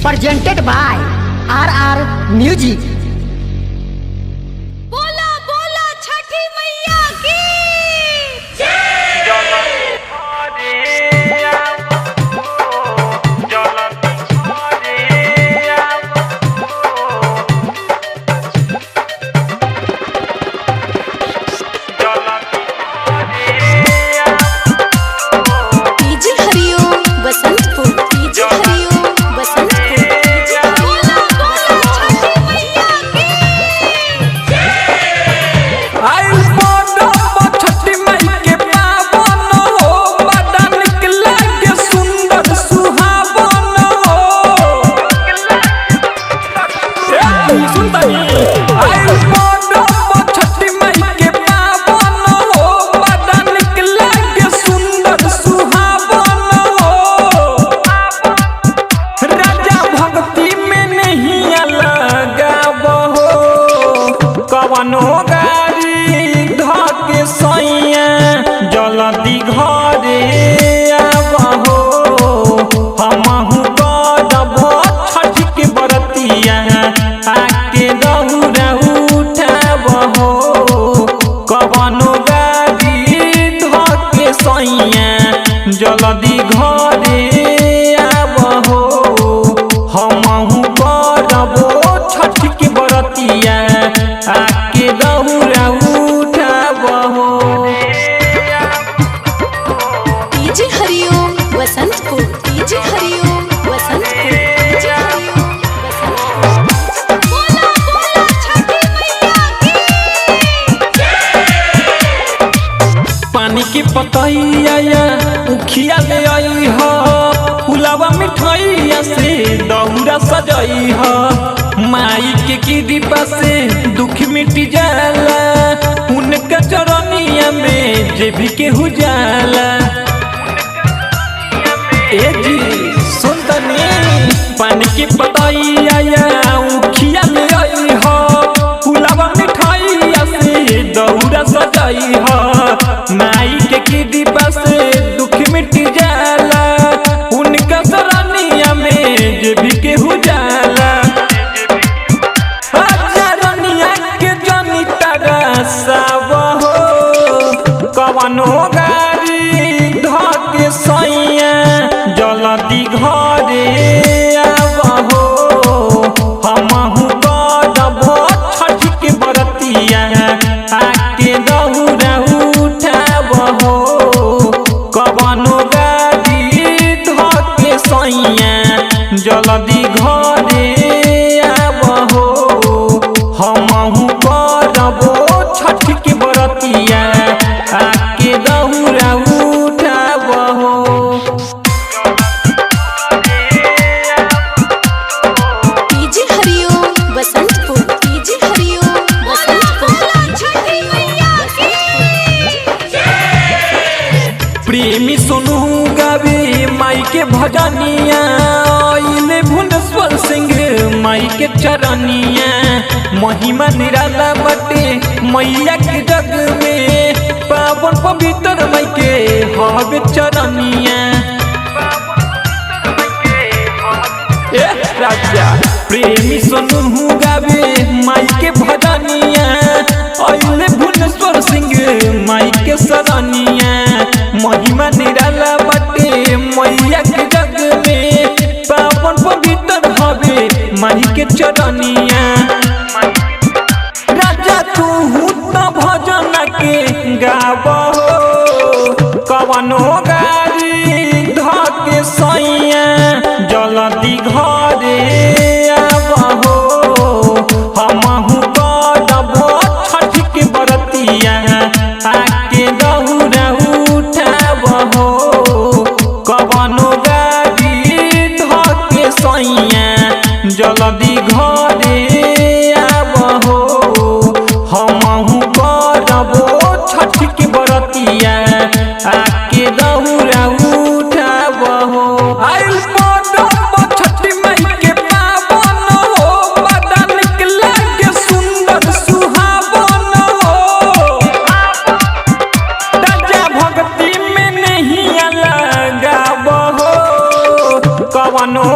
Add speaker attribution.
Speaker 1: Presented by RR Music.
Speaker 2: बोला बोला छठी मैया की।
Speaker 3: DJ Hariom Basantpur, DJ Hariom Basantpur, DJ
Speaker 2: बोला बोला छठी मैया की।
Speaker 4: आइल पड़ब छठी माई के पावन हो, बड़ा निक लागे सुंदर सुहावन हो। ए, सुनतनी। आइल पड़ब छठी माई के पावन हो, बड़ा निक लागे सुंदर सुहावन हो। राजा भक्ति में नहीं लगाब हो, कवनो गाड़ी धके सैया जल्दी घरे आबहो। हमहु करब छठ के बरतिया, आके दहुरा उठाबहो। कवनो गाड़ी धके सैया जल्दी घरे आबहो। हमहु करब छठ के बरतिया, आके दहुरा उठाबहो।
Speaker 3: DJ Hariom Basantpur, DJ Hariom Basantpur, DJ Hariom Basantpur.
Speaker 2: बोला बोला छठी मैया की।
Speaker 4: पानी के पतैया या उखिया ले आई हो, फुलावा मिठाइया से दौरा सजई हो। माई के कृपा से दुख मिट जाला, उनका चरनिया में जे भी केहू जाला। ए जी सुन तनी, पानी के पतैया या उखिया ले आई हो, फुलावा मिठाइया से दौरा सजाई हो। माई के कृपा से दुख मिट जाला, उनका शरणिया में जे भी केहू जाला। रनिया के जनी तरसब हो, कवनो गाड़ी धके सैया जल्दी घरे आबहो। हमहु करब छठ के बरतिया, आके दहुरा उठाबहो। कवनो गाड़ी धके सैया जल्दी घरे आबहो। हमहु करब छठ के बरतिया, आके दहुरा उठाबहो।
Speaker 3: DJ Hariom Basantpur, DJ Hariom Basantpur,
Speaker 2: बोला छठी मैया की।
Speaker 4: प्रेमी सोनू गावे माई के भजनिया, आइले भुवनेश्वर सिंह माई के चरनिया। महिमा निराला बटे मैया के जग में, पावन पवित्र माई के हवे चरनिया। ए राजा प्रेमी सोनू गावे माई के भजनिया, अइले भुवनेश्वर सिंह माई के सरनिया। महिमा निराला बटे मैया के जग में, पावन पवित्र हवे माई के चरनिया। राजा तू त भजन के गाबहो, कवनो गाड़ी धके सैया जल्दी घरे आबहो। हमहु करब छठ के बरतिया, आके दहुरा उठाबहो। कवनो गाड़ी धके सैया जल्दी घरे आबहो। हमहु करब छठ के बरतिया, आके दहुरा उठाबहो। आइल पड़ब छठी माई के पावन हो, बड़ा निक लागे सुंदर सुहावन हो। राजा भक्ति में नहीं लगाब हो, कवनो